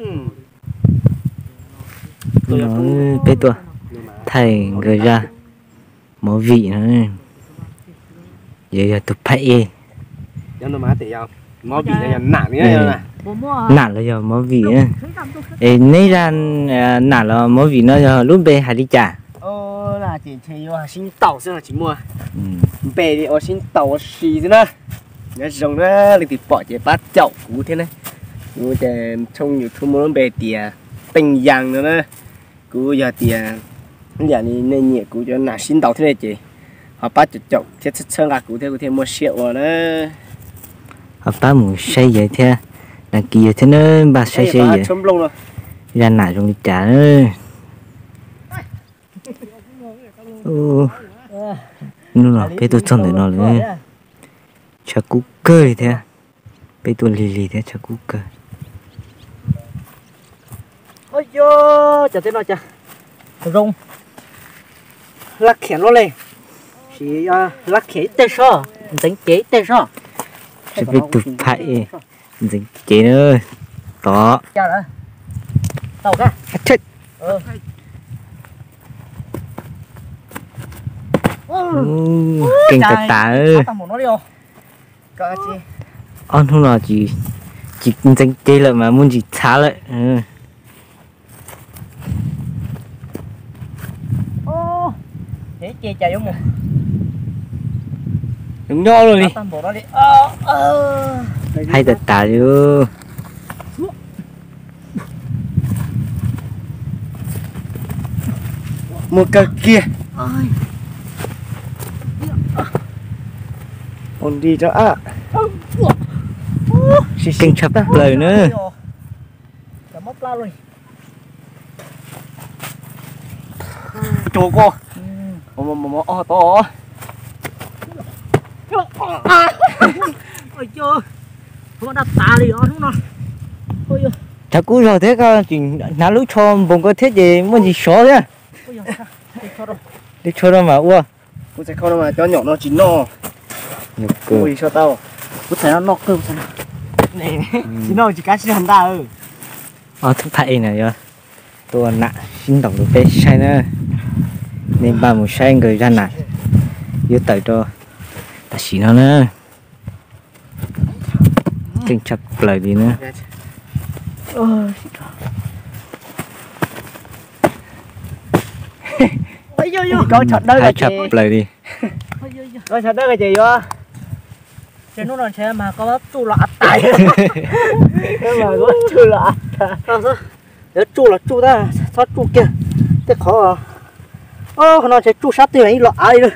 Hnub no peb tuaj thaij nkawd zaj movie no, yog yog tus phab ej. Nam los yog movie, es neb zaj nam los movie no yog lub npe hais li cas? Npe ua sib ntaus ua si xwb na. Nyob zoo na, leej twg pom ces pab caum kuv thiab na. Kuv ces tshooj YouTube muaj lub npe tias Teej Yas no na. Kuv yog tias ib yam li nej nyiam kuv cov nam sib ntaus thiab ne ces ho pab caum caum thiab txhawb txhawb nqa kuv thiab kuv thiaj muaj siab ua na. Ho pab mus saib yawg thiab, đăng ký yawg thiab na, npaj saib seb yawg zaj nam zoo li cas. Hnub no peb tuaj txog ntawm no lawm, tshav kub kawg li thiab. Peb tuaj lig lig thiab tshav kub kawg. Cov tej no cas zoo, lab khiam luaj li, sis lab khiam ib teg soj, ntxeev cev ib teg soj. Peb tus phab ej ntxeev cev na, tod. Keej tas tas. Ob hnub no tsis ntxeev cev lawm mas muaj ntsis txhav lawm. Nyob li haib tas tas li. Muaj kawg kiag. Ua nri rau a. Keej tshaj plaws na. Cua ko. Tod. Tshav kub zog thiab, koj tseem hnav lub tsho npoos ko thiab ces muaj ntsis sov thiab. Lub tsho no mas ua. Kuv txhais khau no mas cov nyom no tsis noj. Kuv txhais no noj kawg, tsis noj tsis kav tsij ntaj. Ob tug phab ej no yuav tuaj nam sib ntaus rau peb saib na. Nej npaj mus saib nkawd zaj nam yuav tawm rau tam sim no na. Keej tshaj plaws li na. Haib tshaj plaws li. Hnub no ntshe mas koj tsuj los av tas. Tsuj los av tas. Yuav tsuj los tsuj tab, txhob tsuj kiag tej qhov. Qhov no ntshe tsuj sab twg los ib los av li.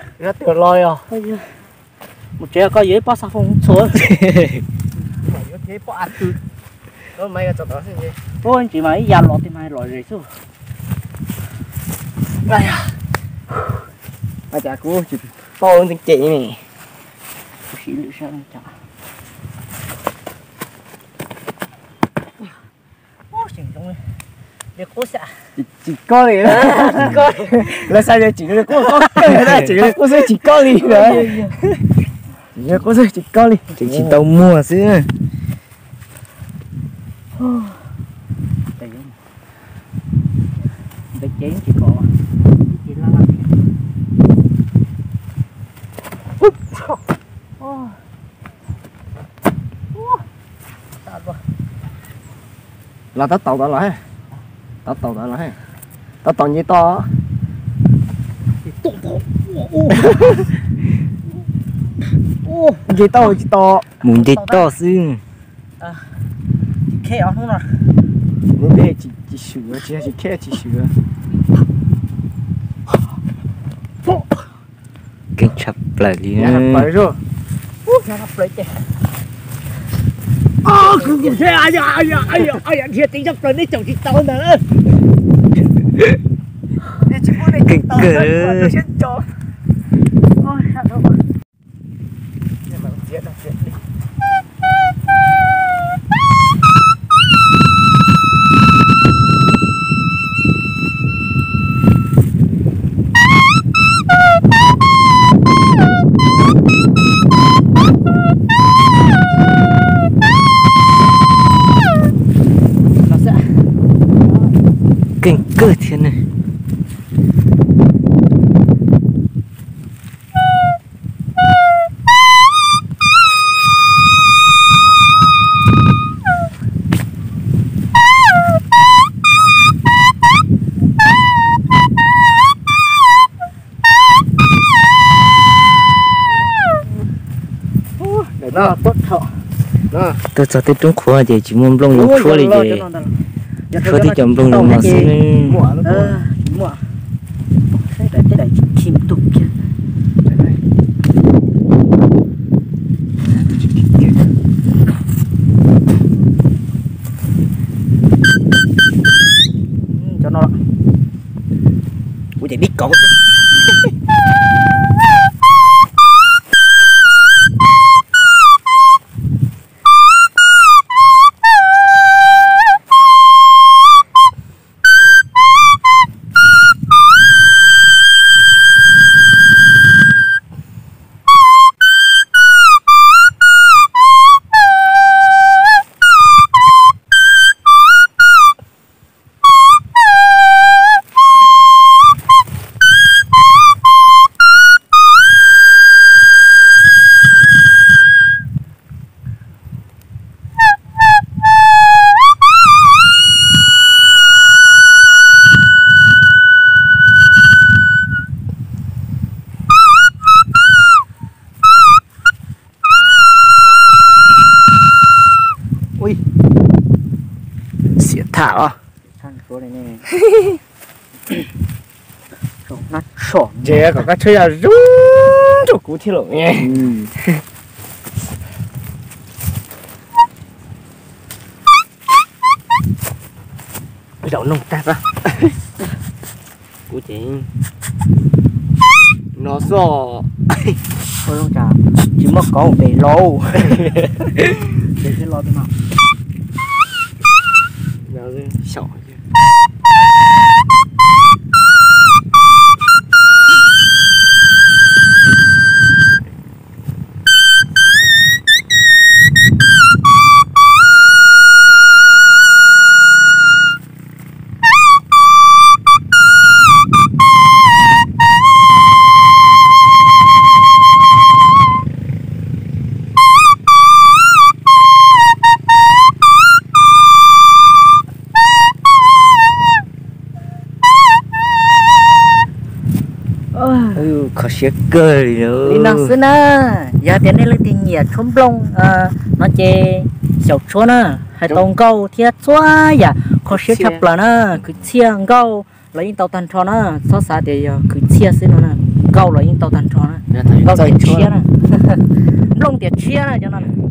Mus tsev koj yuav ib pob xab foo txhua. Ntsis mas ib yam los tej mas lom zem xwb. Cas kuv tsis tau ntxeev cev ne. Kuv siv lwm sab cas. Tsis kob li. Lawv xav tias tseem li qub kob kawg, tseem li qub xwb tsis kob li. Tseem li qub xwb tsis kob li, tseem tsis tau muag xwb. Los tab taus tod los, tab taus tod los, tab taus nce toj. Nce toj tsis tau. Mus nce toj xwb. Lub npe tsis swm, tsis kheb tsis swm. Keej tshaj plaws li na. Dhia teb chaws neb caum tsis tau ntag. Keej kawg. Keej kawg thiab ne. Tuaj txog tej roob qhuav ces tsis muaj nplooj zoo tshuab li ces tshuab tib co nplooj zoo mos xwb ne. Kuv ces dib kauv xwb. Xiam tham os. Ces kom koj tshawb yam zoo nrog kuv thiab los. Zaum no tag, kuv ces no xwb. Tsis muaj kauv pem lauj. Pem thiab los no. Xyaum. Kho siab kawg li. Li no xwb na, yog tias nej leej twg nyiam tshuab nplooj no ces xyaum tshuab na, hais tau nkauj thiab txhua yam kho siab tshaj plaws na, kwv txhiaj nkauj los yeej tau tag nrho na, txhob xav tias yog kwv txhiaj xwb no na, nkauj los yeej tau tag nrho na, nkauj tiam tshiab na, nplooj tiam tshiab na cov no.